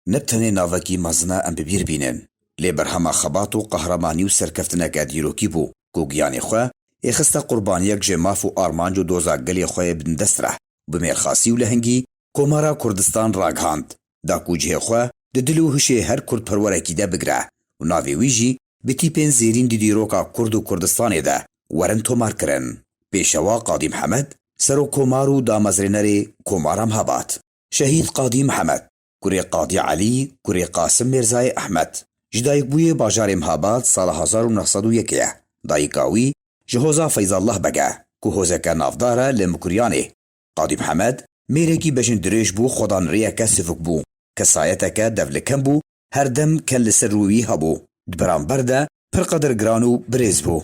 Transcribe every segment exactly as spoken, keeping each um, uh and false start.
ne bi tenê navekî mezin e em bi bîr bînin, lê berhema xebat û qehremanî û serkeftineke dîrokî bû ku giyanê xwe ê xiste qurbaniyek ji maf û armanc û doza gelê xwe yê bidindest re û bi mêrxasî û lehengî Komara Kurdistan ragihand, da ku cihê xwe di dil û hişê her kurdperwerekî de bigire û navê wî jî bi tîpên zêrîn di dîroka Kurd û Kurdistanê de werin tomarkirin. Pêşewa Qadî Mihemed, serokkomar û damezrênerê Komara Mehabad. Şehîd Qadî Mihemed, kurê Qadî Elî, kurê Qasim Mêrzayê Ehmed, ji dayikbûyê bajarê Mehabad sala hezar û neh sed û yekê ye. Dayika wî ji Hoza Feyzallah Beg e, ku hozeke navdar e li Mukuriyanê. Qadî Mihemed mêrekî bejindirêj bû, xwedanrêyeke sivik bû, kesayeteke devlikem bû, her dem ken li ser rûyî hebû, di beramber de pir qedirgiran û birêz bû.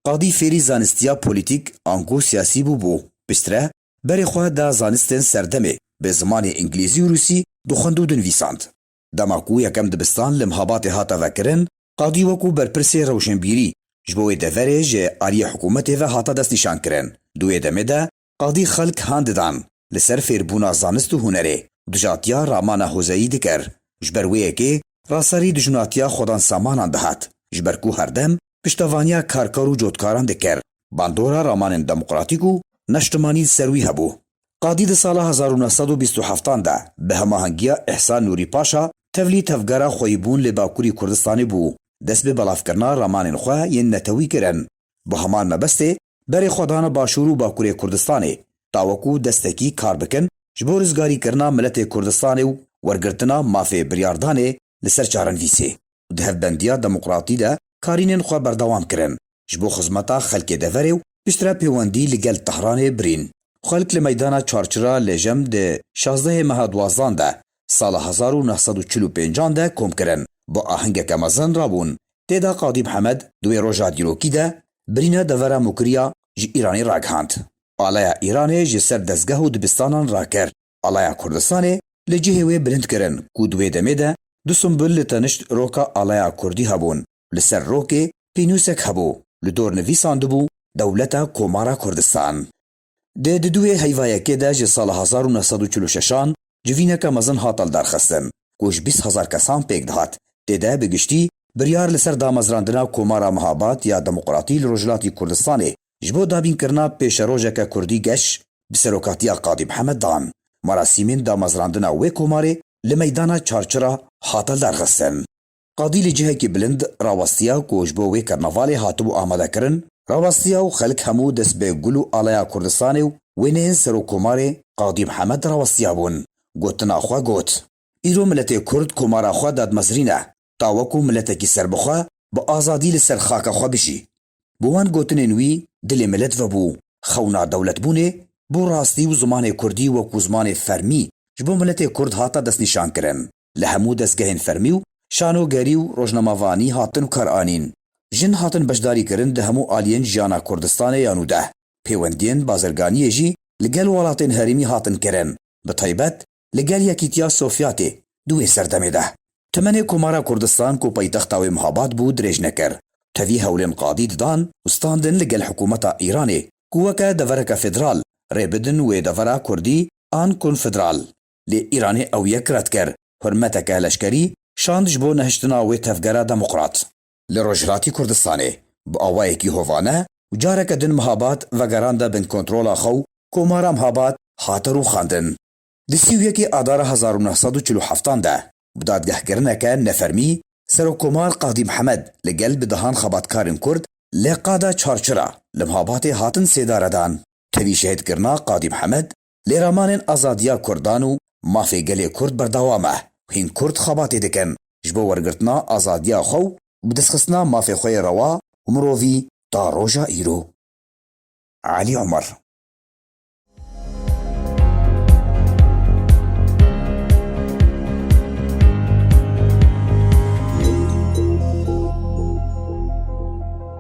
Qadî fêrî zanistiya polîtîk anku siyasî bûbû. Piştre berê xwe da zanistên serdemê, bi zimanê îngilîzî û rûsî dixwend û dinivîsand. Dema ku yekem dibistan li Mihabatê hate vekirin, Qadî wekû berpirsê rewşenbîrî ji bo wê deverê ji aliyê hikûmetê ve hate destnîşankirin. Di wê demê de Qadî xelk han didan li ser fêrbûna zanist û hunerê û dijatiya ramana hozeyî dikir. Ji ber wê yekê raserî dijunatiya xwedan samanan dihat, ji ber ku herdem piştevaniya karker û cotkaran dikir. Bandora ramanên demokratîk û neştimanî li ser wî hebû. Qadî di sala hezar û neh sed û bîst û heftan de bi hemahengiya Îhsan Nûrî Paşa tevlî tevgera xweyîbûn li Bakurî Kurdistanê bû, dest bi belavkirina ramanên xwe yên netewî kirin. Bi heman mebestê berê xwe dane Başûr û Bakurê Kurdistanê, ta wekû destekî kar bikin ji bo rizgarîkirina miletê Kurdistanê û wergirtina mafê biryardanê li ser çarenivîsê û di hevbendiya demokratî de karînên xwe berdewam kirin. Ji bo xizmeta xelkê deverê û piştre pêwendî li gel Tehranê birîn. Xelk li meydana Çarçira li Jem di şazdehê meha duwazdan de sala hezar û neh sed û çil û pêncan de kom kirin, bi ahengeke mezin rabûn. Tê de Qadî Mihemed di wê roja dîrokî de birîna devera Mukiriya ji Îranê ragihand. Alaya Îranê ji ser dezgeh û dibistanan rakir. Alaya Kurdistanê li cihê wê bilind kirin ku di wê demê de du simbul li tenişt roka alaya Kurdî hebûn. Li ser rokê pênûsek hebû, li dor nivîsandibû Dewleta Komara Kurdistan. Di di duwê heyva yekê de ji sala hezar û neh sed û çil û şeşan civîneke mezin hate lidarxistin, ku ji bîst hezar kesan pêk dihat. Tê de bi giştî biryar li ser damezrandina Komara Mehabad ya Demokratî li Rojhilatî Kurdistanê ji bo dabînkirina pêşerojeke Kurdî geş bi serokatiya Qadî Mihemed dan. Merasîmên damezrandina wê komarê li meydana Çarçira hate lidarxistin. Qadî li cihekî bilind rawestiya ku ji bo wê karnavalê hatibû amadekirin, rawestiya û xelk hemû dest bi gul û alaya Kurdistanê û wêneyên serokkomarê Qadî Mihemed rawestiyabûn. Gotina xwe got, Îro miletê Kurd komara xwe dadmezrîne, ta wekû miletekî serbixwe bi azadî li ser xaka xwe bijî. Bi wan gotinên wî dilê milet vebû. Xewna dewletbûnê bo rastî û zimanê Kurdî wekû zimanê fermî ji bo miletê Kurd hate destnîşankirin. Li hemû dezgehên fermî û şanogerî û rojnamevanî hatin bikaranîn. Jin hatin beşdarîkirin di hemû aliyên jiyana Kurdistanê ya nûdeh. Pêwendiyên bazirganiyê jî li gel welatên herêmî hatin kirin, bi taybet li gel Yekîtiya Sovyetê di wê serdemê de. Temenê Komara Kurdistan ku paytexta wê Mihabad bû dirêj nekir. Tevî hewlên Qadî didan û standin li gel hikûmeta Îranê ku weke devereke federal rê bidin wê devera Kurdî an konfederal. Lê Îranê ew yek red kir, hurmeteke leşkerî şand ji bo nehiştina wê tevgera demokrat. Li Rojhilatî Kurdistanê bi awayekî hovane û careke din Mihabad vegerande bin kontrola xwe û Komara Mihabad hate rûxandin. Di sî û yekê Adara hezar û neh sed û çil û heftan de bi dadgehkirineke nefermî Serokkomar Qadî Mihemed li gel bi dehan xebatkarên Kurd li qada Çarçira li Mihabadê hatin sêdaredan. Tevî şehîdkirina Qadî Mihemed lê ramanên azadiya Kurdan û mafê gelê Kurd berdewam e û hîn Kurd xebatê dikin ji bo wergirtina azadiya xwe û bidestxistina mafê xwe yê rewa û mirovî ta roja îro. Elî Omer.